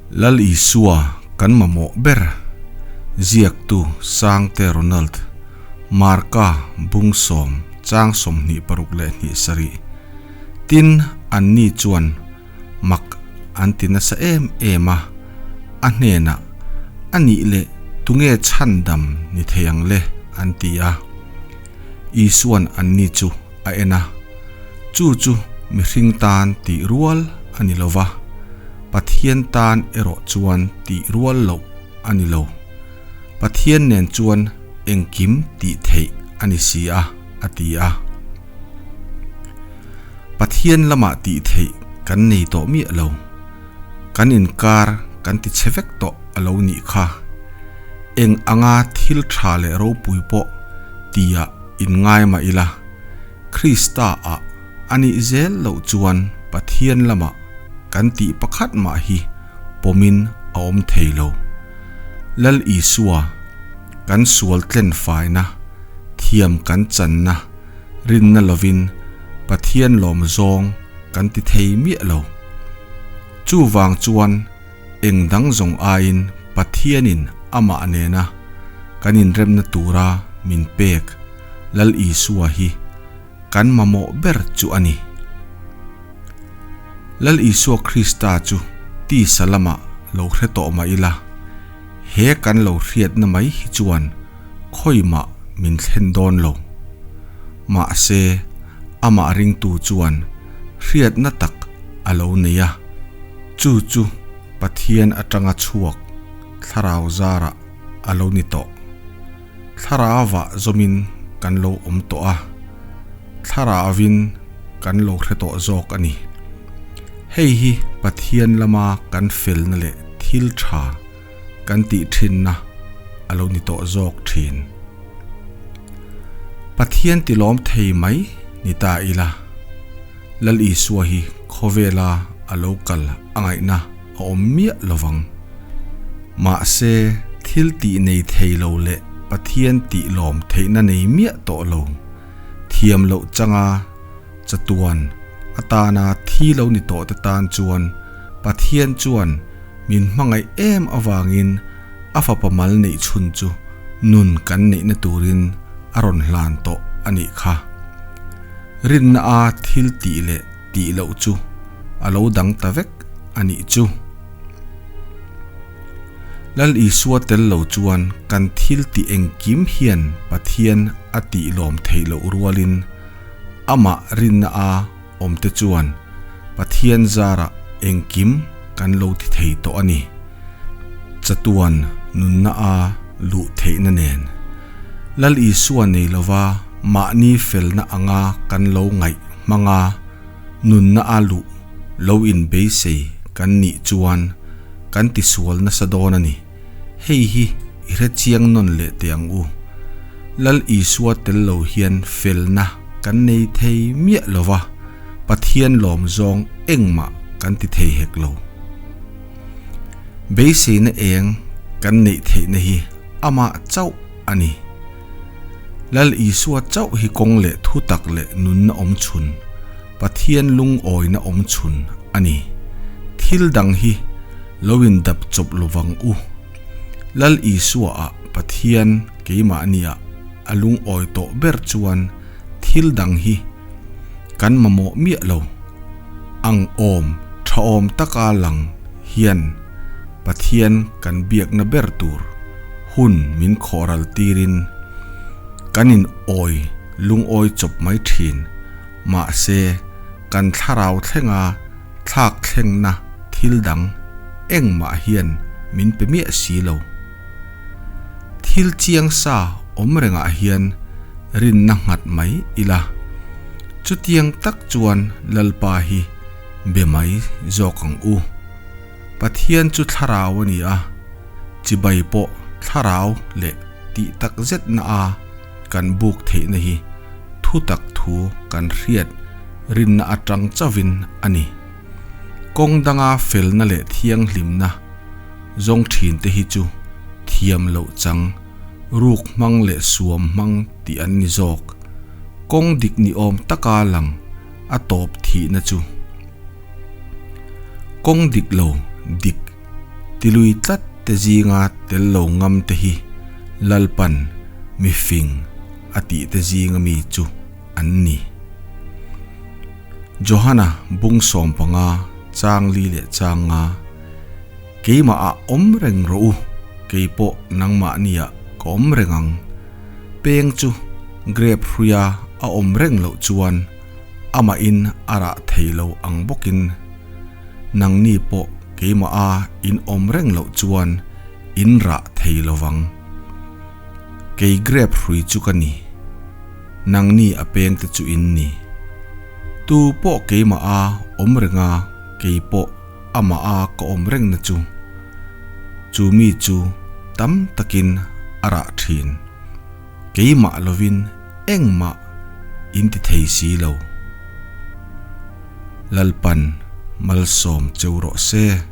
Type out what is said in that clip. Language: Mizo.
Lal Isua kan mamawh ber ziaktu Sangte Ronald Marka bung sawm chang 26 leh hnih sarih tin anni chuan mak an ti nasa em em a, a hnenah a nih leh tunge chhandam ni thei ang le an ti a. Isuan anni chu a en a, chu chu mihring tan tih rual a ni lo va, Pathian tan erawh chuan tih rual loh a ni lo. Pathian nen chuan engkim tih theih a ni si a, a ti a. Pathian lamah tih theih kan nei tawh miah lo. Kan inkar kan ti chhe vek tawh a lo nih kha. Eng anga thil tha leh ropui pawh tia inngai mah ila, Krista ah a nih zel loh chuan Pathian lamah kan tih pakhat mah hi pawmin a awm thei lo. Lal Isua, kan sual tlen faina, thiam kan channa, rinna lovin Pathian lawm zawng kan ti thei miah lo. Chuvang chuan eng dang zawng aiin Pathianin amah nena kan inremna tura min pek Lal Isua hi kan mamawh ber chu a ni. Lal Isua Krista chu tisa lamah lo hre tawh mah ila, he kan lo hriatna mai hi chuan khawimah min thlen dawn lo. Mahse, amah ringtu chuan hriatna tak a lo nei a, chu chu Pathian atanga chhuak thlarau zarah a lo ni tawh. Thlarauah zawmin kan lo awm tawh a, thlarauvin kan lo hre tawh zawk a ni. Hei hi Pathian lama kan felna leh thil tha kan tih thinna a lo ni tawh zawk thin. Pathian tilawm thei mai ni ta ila, Lal Isua hi khawvela a lo kal a ngaihna a awm miah lovang. Mahse, thil tih nei thei lo leh Pathian tih lawm theihna nei miah tawh lo, thiam loh changa chatuan atana thi lo ni tawh te tan chuan Pathian chuan min hmangaih em avangin a fapa mal neih chhun chu nun kan neihna turin a rawn hlan tawh a nih kha. Rinna a thil tih leh tih loh chu a lo dang ta vek a nih chu. Lal Isua tel lo chuan kan thil tih engkim hian Pathian a tih lawm theih loh rualin amah rinna a awmte chuan Pathian zarah engkim kan lo ti thei tawh a ni. Chatuan nunna a luh theihna nen. Lal Isua nei lova mahni felna anga kan lo ngaih hmanga nunna a luh lo inbeisei kan nih chuan kan tisual nasa dawn a ni. Hei hi i hre chiang nawn leh teh ang u. Lal Isua tel lo hian felna kan nei thei miah lo va, Pathian lawm zawng engmah kan ti thei hek lo. Beiseina eng kan neih theihna hi amah chauh a ni. Lal Isua chauh hi kawng leh thutak leh nunna awm chhun, Pathian lungawina awm chhun a ni. Thil dang hi lo in dap chawp lovang u. Lal Isua ah Pathian keimahnia a lungawi tawh ber chuan thil dang hi kan mamawh miah lo. Ang awm tha awm taka lang hian Pathian kan biakna ber tur hun min khawhral tirin kan in awi lungawi chawp mai thin. Mahse, kan thlarau thlenga thlak thlengna thil dang engmah hian min pe miah si lo. Thil chiang sa awm rengah hian rinna nghat mai ila, chutiang tak chuan Lalpa hi be mai zawk ang u. Pathian chu thlarau a ni a, chibai pawh thlarau leh tih tak zetna a kan buk theihna hi thutak thu kan hriat rinna atang chauhin a ni. Kawng danga felna leh thianghlimna zawng thin te hi chu thiam loh chang, ruk hmang leh suam hmang tih an ni zawk. Kawng dik ni awm taka lang a tawp thihna chu. Kawng dik lo dik. Tilui tlat te zinga tel lo ngam te hi Lalpan mi fing a tih te zinga mi chu an ni. Johana bung 15 chang li leh chang nga, Keimah ah awm reng rawh u, kei pawh nangmahni ah ka awm reng ang. Peng chu grape hruia a awm reng loh chuan amahin a rah thei lo ang bawkin nangni pawh keimah a in awm reng loh chuan in rah thei lo vang. Kei grape hrui chu ka ni, nangni a pengte chu in ni. Tu pawh keimah a awm reng a, kei pawh amah a ka awm rengna chu, chu mi chu tam takin a rah thin. Keimah lovin engmah in ti thei si lo. Lalpan malsawm cheu rawh se.